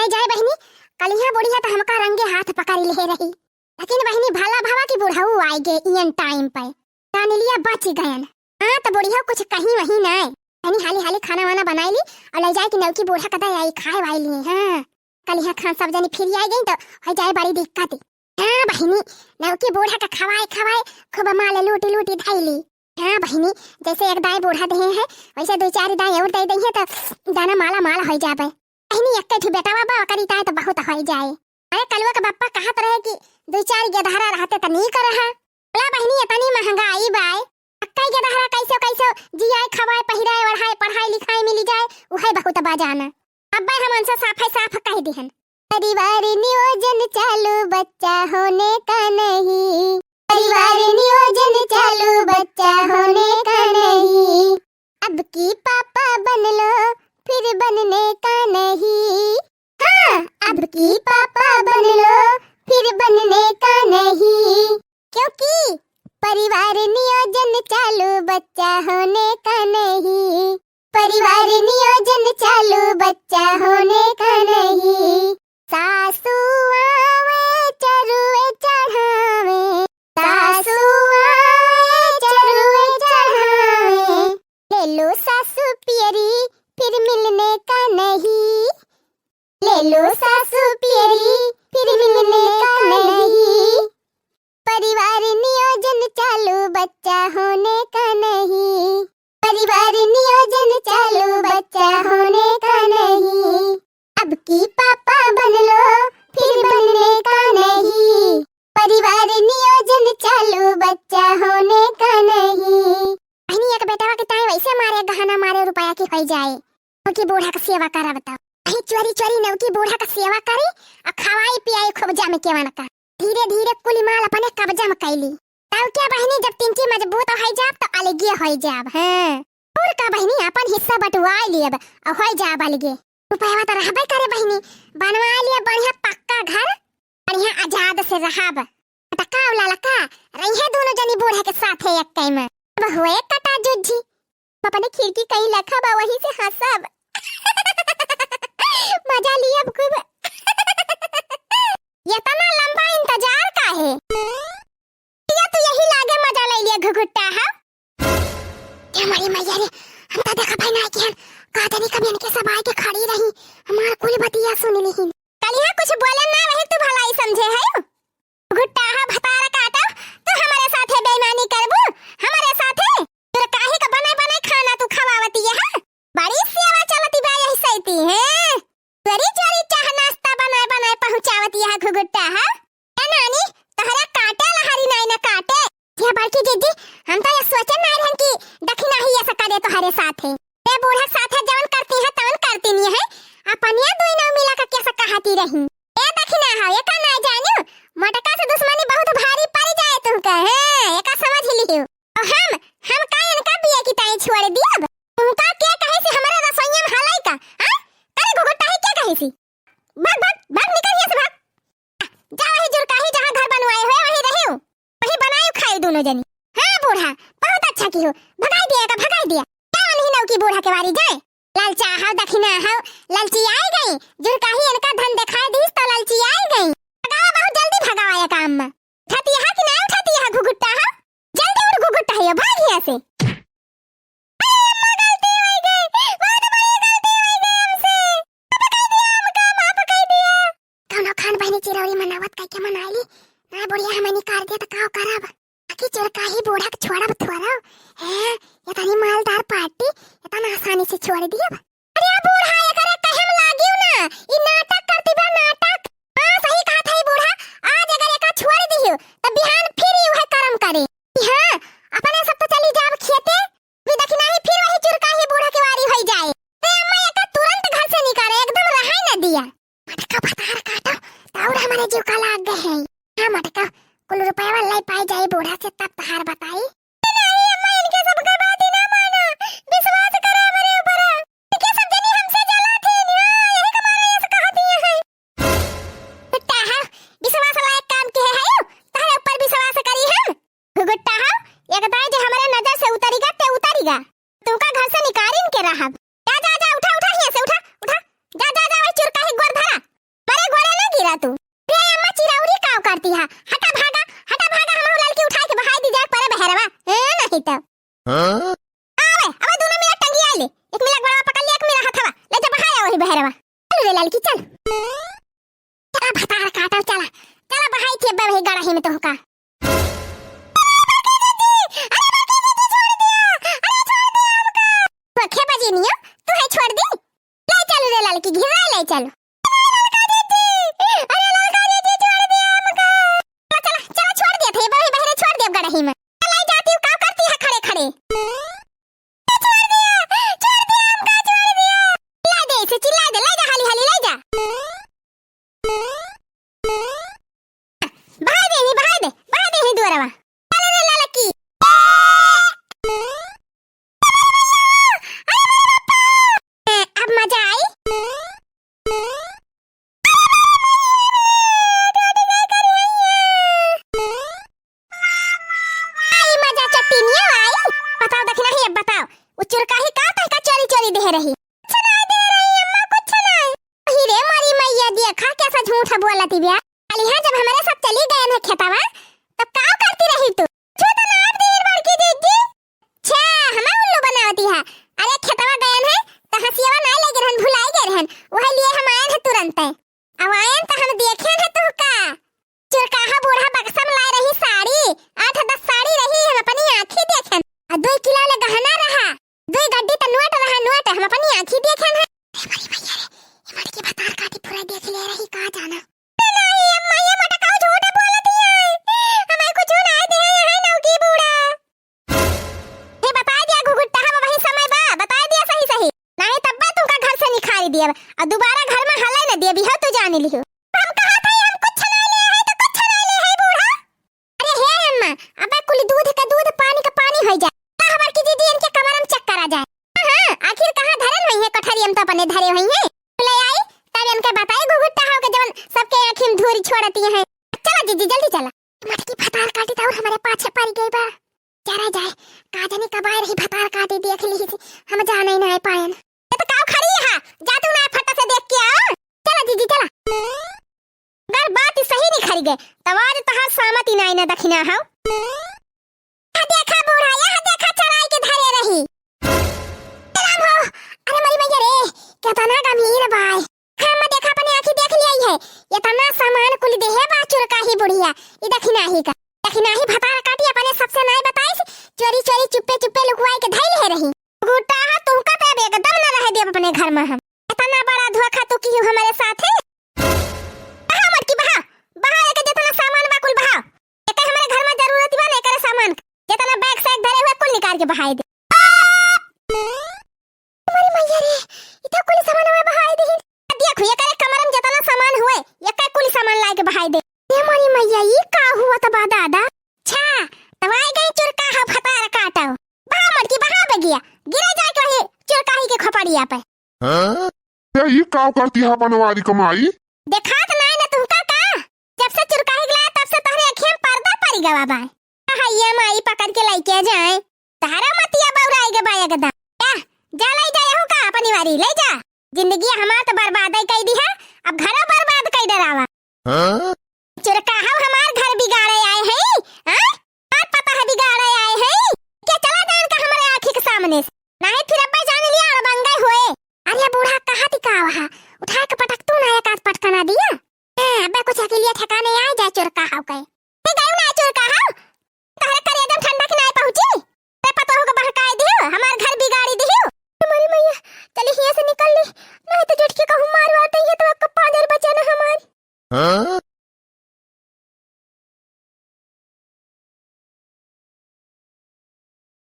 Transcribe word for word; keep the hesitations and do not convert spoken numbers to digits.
ए जाए बहिनी, कलिहा बुढ़िया त हमका रंगे हाथ पकड़ ले रही, लेकिन बहिनी भला भवा कि बुढ़ऊ आइ गे इयन टाइम पे, कानिलिया बच गयन। हाँ, त बुढ़िया कुछ कहीं वहीं नाय। बहिनी हाली हाली खाना वाना बनाइ ली और ले जाए कि नौकी बूढ़ा कदा आई खाए वाई ली। हाँ, कलिहा खान सब जनी फिर आइ गई त होइ जाए बड़ी दिक्कत। हाँ बहिनी, नौकी बूढ़ा का खवाए खवाए खूब माल लूटी लूटी धइली। हाँ बहिनी, जैसे एक दाई बूढ़ा देहे हैं, वैसे दुइ चार दाई और दे दइहे त जाना माला माल होइ जाबे। बहिनी, एक्के ठो बेटवा बा, ओकरी ताई त बहुत होइ जाए। अरे कलुआ के बप्पा कहत रहे कि दुइ चार गेदहरा रहते त नीक रहा। बोला बहिनी, इतनी महंगाई बाय, एक्के गेदहरा कैसे कैसे जियाए, खवाए, पहिराए, ओढ़ाए, पढ़ाए, लिखाए मिली जाए, उहे बहुत बा जाना। अब्बे हम उनसे साफे साफ कह दिहन, परिवार नियोजन चालू, बच्चा होने का नहीं। परिवार नियोजन चालू, बच्चा होने का नहीं। अब की पापा बन लो, फिर बनने का नहीं। हाँ, अब की पापा बन लो, फिर बनने का नहीं। क्योंकि परिवार नियोजन चालू, बच्चा होने का नहीं। परिवार नियोजन चालू, बच्चा होने का नहीं। सासू आवे चरुए चढ़ावे, सासू आवे चरुए चढ़ावे। ले लो सासू पियरी, फिर मिलने का नहीं। ले लो सासू पियरी, फिर मिलने का नहीं। परिवार नियोजन चालू, बच्चा होने का नहीं। परिवार नियोजन चालू, बच्चा होने का नहीं। अब की पापा बन लो, फिर बनने का नहीं। परिवार नियोजन चालू, बच्चा होने का नहीं। बहिनी, एक बेटवा के ताई वैसे मारे, गहना मारे, रुपया की होइ जाए। नौकी बूढ़ा का सेवा करा बताओ। अही चोरी चोरी नौकी बूढ़ा का सेवा करी, आ खवाई पियाई खूब जम के वनका। धीरे धीरे कुली माल अपने कब्जा में कैली। तब क्या बहिनी, जब तिनकी मजबूत होइ जाब तो अलगे होइ जाब। हाँ, और का बहिनी, अपन हिस्सा बंटवाइ लियब और होइ जाब अलगे। रुपया तो रहबे करे बहिनी, बनवाइ लियब बढ़िया पक्का घर, बढ़िया आजाद से रहब। टका ललका रहिहे दोनों जनी बूढ़ा के साथे एक्के में। अब होए कटा जुज्झी, अपने खिड़की कहीं लखब आ वहीं से हँसब। मजा लियब खूब। इतना लंबा इंतजार काहे? या तू यही लागे मजा ले लिया घुघुट्टा, हाँ? ए मोरी मैया रे, हम तो देखा भाई ना कि हम का जानी कब इनके सब आए के खड़ी रही, हमार कुल बतिया सुन लिहिन। कलिहा कुछ बोले ना वही तू भलाई समझे है। घुट्टा हा भतार काटा, तू हमरे साथे बेईमानी करबू? हमरे साथे? तोर काहे का बने बने खाना तू खवावती है? बड़ी सेवा चलती बा यही सैती, हैं? चोरी चोरी चाह नाश्ता बनाए बनाए पहुँचावती है घुघुट्टा हा। ए नानी, तोहरा काटे ला हरी नाई न काटे। या बड़की जिज्जी, हम तो ये सोचे ना रहन कि दखिना ही ऐसा करे तोहरे साथे। ते बूढ़ा साथे जवन करती है तवन करती नहीं है। अपन ये दुई नाव मिला के कैसे कहती रही। ए दखिना हो, ये का ना जानियो, मोटका से दुश्मनी बहुत भारी पड़ जाए तुमका, हैं? ये का समझ लियो। और हम, हम का इनका बिया की ताई छोड़ दियब? तुमका क्या कहे से हमारे रसोइया में हलाई का? हाँ? अरे घुघुट्टा ही क्या कहे सी? भाग, भाग, भाग, निकल यहाँ से, भाग। जा वही जुरकाही जहाँ घर बनवाए हुए वहीं रहियो, वहीं बनाए खाए दोनों जनी। हाँ बूढ़ा, बहुत अच्छा किहो, भगाई दिया का, भगाई दिया। जा वही नौकी बूढ़ा के वारी जाए। ललचा हाव, दखिना हाव, ललची आए गई। जुरकाही इनका धन दिखाई दीस तो ललची आए गई। भगावा, बहुत जल्दी भगावा ये काम में। उठतिया कि ना उठतिया घुघुट्टा हा? जल्दी उठ घुघुट्टा है, भाग यहाँ से। अरे अम्मा, गलती हो गई, बहुत बड़ी गलती हो गई हमसे। माफ कर दिया हमका, माफ कर दिया। कौनो खान बहिनी चिरौरी मनावत कह के मनाइली, ना बुढ़िया हमें निकाल दिया तो का करब? आखिर चोरकाही बूढ़ा के छोड़ब थोड़ा। हैं, इतनी मालदार पार्टी इतना आसानी से छोड़ दियब? अरे आ बूढ़ा, एकरे कहे में लागियो ना, ई नाटक करती बा, नाटक। हाँ, सही कहत है बूढ़ा, आज अगर एका छोड़ दियो, त बिहान फिर ई उहे करम करे। हाँ, अपने सब तो चली जाब खेते, भी दखिना ही फिर वही चुरकाही बूढ़ा के वारी होई जाए। अरे अम्मा, एका तुरंत घर से निकाले, एकदम रहाई न दिया। मटका भतार काटो, त और हमारे जीव का लाग गए हैं। हाँ मटका, कुल रुपया वाला पाई जाए बूढ़ा से, तब तहार बताई। नहीं अम्मा, इनके सबके बात ही ना माना, विश्वास करा हमरे ऊपर। इनके सब जनी हमसे जला थी ना, यही के मारे ऐसे कहती हैं। कुत्ता है, विश्वास लायक काम के है, है यू? तहरे ऊपर विश्वास करी हम? घुघुट्टा है, एक दाई जे हमारे नजर से उतरीगा, ते उतरीगा। तुमका घर से निकारिन के रहब। जा, जा, जा, उठा, उठा, हियाँ से उठा, उठा। जा, जा, जा, वही चुरकाही गोर धरा। रे ललकी, चल। चला भतार काटब, चला। चला बहाई थी अब वही गड़ही में तोहका। अरे छोड़ दिया, तू है छोड़ दी। ले चल रे ललकी, घिरा ले चल। अरे ललका दीदी, अरे ललका दीदी, छोड़ दिया हमका। चला, चला, चला, छोड़ दिया था, ये बहरे, बहरे छोड़ दिया गड़ही में। चला जाती हूँ, का करती है खड़े खड़े? छोड़ दिया, छोड़ दिया हमका, छोड़ दिया। ला दे इसे, चिल्ला दे, ले जा, हाली हाली ले जा। बहा दे ही, बहा दे, बहा दे ही दुआरवा। चल रे ललकी। अब मजा आई। आई मजा चट्टीनिया आई। बताओ दखिनही, अब बताओ, उ चुरकाही का तहका चोरी चोरी देहे रही? कुछ नाहीं देहे रही अम्मा, कुछ नाहीं। अही रे मोरी मइया, देखा कैसा झूठ बोलती बिया। अलिहा जब हमरे सब चली गए हैं खेतवा, तब का करती रही तू? झूठ ना आप देहिन बड़की दीदी। छे, हमें उल्लू बनावती है। अरे खेतवा गए हैं, त हंसियवा नाहीं लगे रहन, भुलाई गए रहन, वही लिए हम आए हैं तुरंत। अब आयन त हम देखे न तोहका। चुरकाहा बूढ़ा बक्सा में लाए रही साड़ी, आठ दस साड़ी रही, हम अपनी आँखी देखेन। आ दुई किलो ले गहना रहा, दुई गड्डी त नोट रहा, नोट हम अपनी आँखी देखेन है। ए मरी भैया रे, ए मरी के भतार काटी पूरा देख ले रही, का जाना। नाहीं अम्मा, ये मोटकाऊ झूठ बोलत है, हमें कुछ नाहीं दे है नौकी बूढ़ा। हे बताइ दिया घुघुट्टा, हम वही समय बा, बताइ दिया सही सही, नाहीं तब बा तुमका घर से निखारी दियब, अउर दुबारा घर में हले न दियब, यह तू जान लिहो। हम कहा था हम कुछ नाहीं ले है तो कुछ नाहीं ले है बूढ़ा। अरे हे अम्मा, अबे कुल दूध का दूध, पानी का पानी होइ जाए, का हमार की दीदी इनके कमर में चक्कर आ जाए। हाँ, आखिर कहाँ धरन हुई है कोठरिया में तो अपने धरे हुई है, ले आई, तब इनके बताई घुघुट्टा हो के जवन सबके आँखी में धूरी छोड़ती है। चला जीजी जल्दी चला। मटकी भतार काटी त अउर हमरे पाछे परि गई बा। चला जाए, का जानी कब आए रही भतार काटी देख ली थी, हम जाने ही ना पायन। ये तो काऊ खड़ी है, जा तू ना फटा से देख के आ। चला जीजी चला। अगर बात ही सही निखरि गए, तब आज तहार सामत ही नाहीं ना दखिना हो। हा देखा बूढ़ा, यह देखा चराई के धरे रही। राम हो, अरे मरी मैया रे, केतना गंभीर बाय। हम देखा अपने आँखी देख लिया ही है, एतना सामान कुल देहे बा चुरकाही बुढ़िया, ई दखिनाही का। दखिनाही भतार काटी अपने सबसे नाहीं बताइस, चोरी चोरी चुप्पे चुप्पे लुकवाई के धइल है रही। गुट्टा हा तुमका तो अब एकदम न रहे देब अपने घर में हम। एतना बड़ा धोखा तू किहू हमरे साथे। बहा मटकी बहा, बहा एके जेतना सामान बा कुल बहा। एके हमरे घर में जरूरत बा ना एकरे सामान के। जेतना बैग सैग धरे हुए कुल निकाल के बहाई दे। अरे मैया रे, ई तो कुल सामान में बहाई दे। देखो एकरे कमर में जेतना सामान हुए, एके कुल सामान लाए के बहाई दे। ए मोरी मैया, ई का हुआ त बा दादा? छा, तब आए गई चुरकाहा भतार काटो। बहा मटकी बहा बगिया, गिरा जाए के वही चुरकाही के खोपड़िया पे। हाँ? ए, ई का करती है बनवारी कमाई? देखात नाहीं ना तुमका का? जब से चुरकाही गला तब से तोहरे अखिया में पर्दा परि गवा बा। कहा ये माई पकड़ के लइके जाए, तहरा मतिया बौराई के बा एकदम। जा, जा लइ जा यहू का अपनी वारी लइ जा। जिंदगी हमार तो बर्बाद ही कइ दिहा, अब घरो बर्बाद कइ डरावा। हाँ? चुरकाहा हमार घर बिगाड़े आए हैं, हाँ? हमार पता है बिगाड़े आए हैं। क्या चला जान का हमारे आँखी के सामने से? नाहीं फिर अब्बा जान लिया अड़बंगे हुए। अरे बूढ़ा कहा थी का वहा? उठा के पटक तू ना एक आध पटकना दिया।